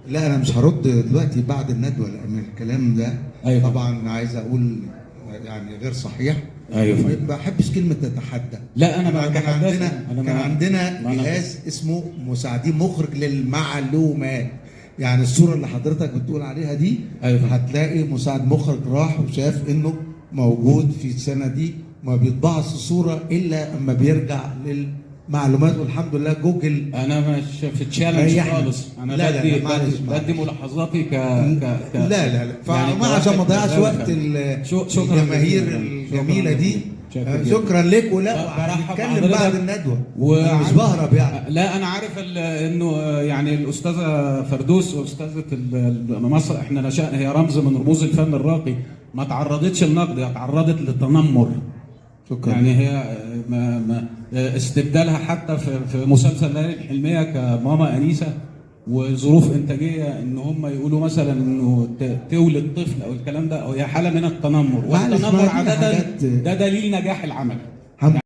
لا انا مش هرد دلوقتي بعد الندوة، لان الكلام ده أيوة. طبعا عايز اقول يعني غير صحيح. أيوة. ما بحبش كلمة تتحدى. لا انا ما كان بتحداش. عندنا أنا كان عندنا ما أنا- جهاز اسمه مساعدين مخرج للمعلومات، يعني الصورة اللي حضرتك بتقول عليها دي أيوة. هتلاقي مساعد مخرج راح وشاف انه موجود في السنة دي، ما بيطبعش الصورة الا اما بيرجع للمعلومات، والحمد لله جوجل. انا مش في challenge ريحنا. خالص، انا لا، لا، بدي لا، معلش، بدي, بدي معلش. ملاحظاتي ك ك ك لا لا لا، يعني فما عشان ما كواحد اضيعش غاوي وقت فن. شكرا الجماهير جزيلا. الجميلة شكرا دي. جزيلا. شكرا لك، ولا برحب هنتكلم بحضرتك. بعد الندوة، انا مش بهرب يعني. لا انا عارف انه يعني الاستاذة فردوس واستاذه مصر، احنا نشأنا، هي رمز من رموز الفن الراقي، ما تعرضتش للنقد، هي تعرضت للتنمر. شكرا. يعني هي ما ما استبدالها حتى في مسلسل ليالي الحلميه كماما انيسة، وظروف انتاجية ان هم يقولوا مثلا انه تولد طفل او الكلام ده، او هي حاله من التنمر، معلش، ما والتنمر دي عادة حاجات- ده دليل نجاح العمل. الحمد